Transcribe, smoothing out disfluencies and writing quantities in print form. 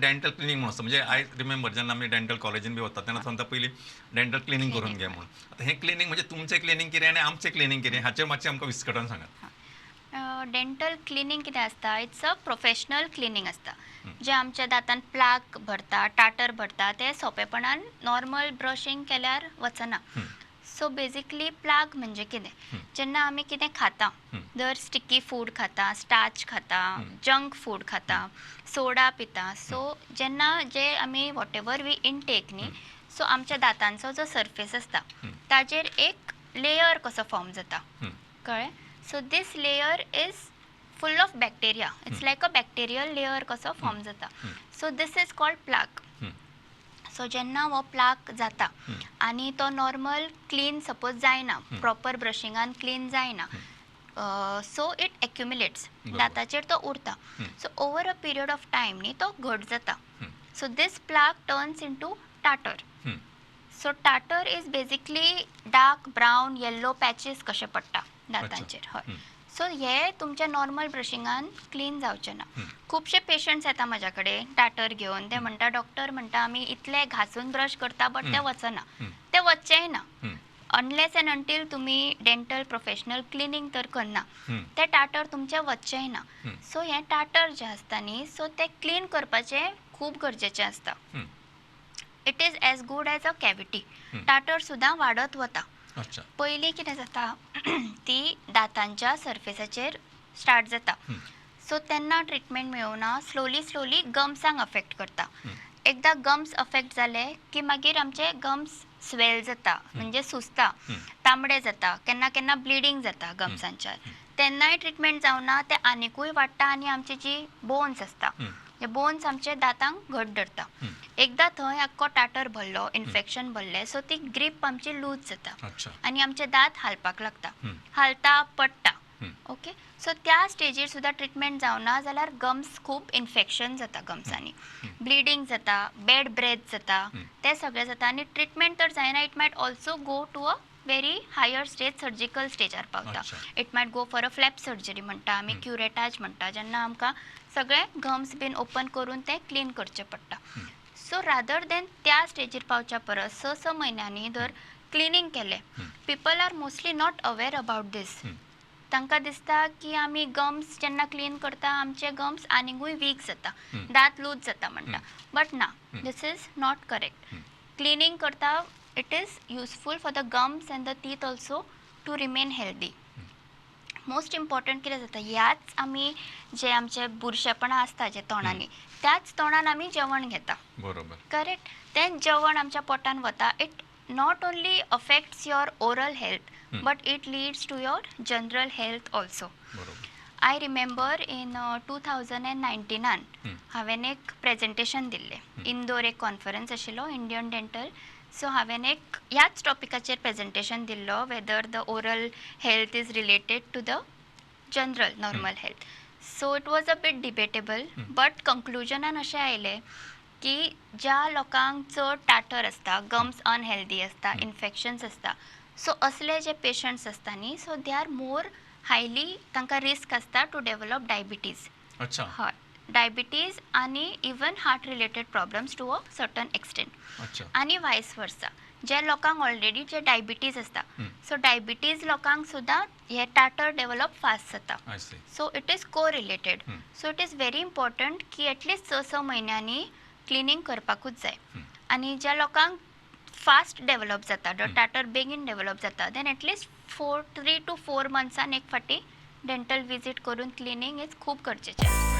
Dental cleaning म्हणून आसता. म्हणजे I remember, जेन्ना आमी डेंटल कॉलेजीन बी वता तेन्ना सांगता, पयलीं डेंटल क्लिनींग करून घे म्हणून. आतां हें क्लिनींग म्हणजे तुमचें क्लिनींग कितें आनी आमचें क्लिनींग कितें, हाचेर मातशें आमकां विस्कटावन सांगात. डेंटल क्लिनींग कितें आसता, it's a professional cleaning आसता. जे आमच्या दांतान प्लाक भरता, टाटर भरता, ते सोंपेपणान नॉर्मल ब्रशींग केल्यार वचना. सो बेजिकली प्लाक म्हणजे कितें? जेन्ना आमी कितें खाता, जर स्टिकी फूड खाता, स्टार्च खाता, जंक फूड खाता, सोडा पिता, सो जेन्ना जे आमी what ever we intake न्ही, सो आमच्या दातांचो जो सरफेस आसता ताजेर एक लेयर कसो फॉर्म जाता. कळ्ळें? So this layer is full of bacteria. It's like a bacterial layer कसो फॉर्म जाता. So this is called plaque. So जेन्ना हो प्लाक जाता आनी तो नॉर्मल क्लीन सपोज जायना, प्रॉपर ब्रशिंगान क्लीन जायना, सो it एक्युमुलेट्स. दाताचेर तो उरता. So over a period of time न्ही, तो घट जाता. So this plaque turns into tartar. So tartar is basically dark brown, yellow patches कशे पडटा दातांचेर, हय. सो हे तुमच्या नॉर्मल ब्रशिंगान क्लीन जावचें ना. खुबशे पेशंट्स येता म्हाज्या कडेन टाटर घेवन. ते म्हणटा, डॉक्टर म्हणटा, आमी इतले घासून ब्रश करता, बट ते वचना. ते वचचेंय ना अनलेस एंड अंटील तुमी डेंटल प्रोफेशनल क्लिनींग तर करना. ते टाटर तुमचे वचचेंय ना. सो हें टाटर जें आसता न्ही, सो तें क्लीन करपाचें खूब गरजेचें आसता. It is as good as a cavity. Tartar सुद्दां वाडत वता. पयलीं कितें जाता, ती दातांच्या सरफेसाचेर स्टार्ट जाता. सो तेन्ना ट्रिटमेंट मेळना, स्लोली स्लोली गम्सांक अफेक्ट करता. एकदां गम्स अफेक्ट जाले की मागीर आमचे गम्स स्वेल जाता, म्हणजे सुजता, तांबडे जाता, केन्ना केन्ना ब्लिडींग जाता गम्सांच्यार. तेन्नाय ट्रिटमेंट जावना, ते आनिकूय वाडटा आनी आमची जी बोन्स आसता, हे बोन्स आमचे दातांक घट धरता. एकदां थंय आख्खो टाटर भरलो, इन्फेक्शन भरलें, सो ती ग्रीप आमची लूज जाता आनी आमचे दांत हालपाक लागता. हालता, पडटा. ओके, सो त्या स्टेजीर सुद्दां ट्रिटमेंट जावना जाल्यार गम्स खूब इन्फेक्शन जाता, गम्सांनी ब्लिडींग जाता, बॅड ब्रेथ जाता. ते सगळें जाता आनी ट्रिटमेंट तर जायना, it might also go to a very higher stage, surgical स्टेजार पावता. It might go for a flap surgery म्हणटा आमी, क्युरेटाज म्हणटा, जेन्ना आमकां सगळे गम्स बीन ओपन करून ते क्लीन करचें पडटा. सो रादर देन त्या स्टेजीर पावच्या परस स स म्हयन्यांनी जर क्लिनींग केलें. People are mostly not aware about this. तांकां दिसता की आमी गम्स जेन्ना क्लीन करता, आमचे गम्स आनिकूय वीक जाता, दांत लूज जाता म्हणटा, बट ना, this is not correct. Cleaning करता, it is useful for the gums and the teeth also to remain healthy. Most important कितें जाता, ह्याच आमी जे आमचे बुरशेपणां आसता जे तोंडांनी, त्याच तोंडान आमी जेवण घेता. करेक्ट? तें जेवण आमच्या पोटान वता. It not only affects your oral health, but it leads to your general health also. I remember in 2019 हांवें एक प्रेजेंटेशन दिल्लें. इंदोर एक कॉन्फरन्स आशिल्लो इंडियन डेंटल. सो हांवें एक ह्याच टॉपिकाचेर प्रेजेंटेशन दिल्लो, whether the oral health is related to the general normal health. So it was a bit debatable, but कंक्लुजनान अशें आयलें की ज्या लोकांक चड टाटर आसता, गम्स अनहेल्दी आसता, इन्फेक्शन्स आसता, सो असले जे पेशंट्स आसता न्ही, so they are more highly, तांकां रिस्क आसता टू डेवलप डायबिटीज. हय, डायबिटीज आनी even heart related problems to a certain extent. आनी वायस वर्सा, जे लोकांक ऑलरेडी जे डायबिटीज आसता, सो डायबिटीज लोकांक सुद्दां हे टाटर डेवलप फास्ट जाता. I see. So it is co-related. So it is very important की एटलिस्ट स स म्हयन्यांनी क्लिनींग करपाकूच जाय. आनी ज्या लोकांक फास्ट डेवलप जाता, टाटर बेगीन डेवलप जाता, then at least 4, 3 to 4 मंथ्सान एक फावटी डेंटल विजीट करून क्लिनींग is खूब गरजेचें.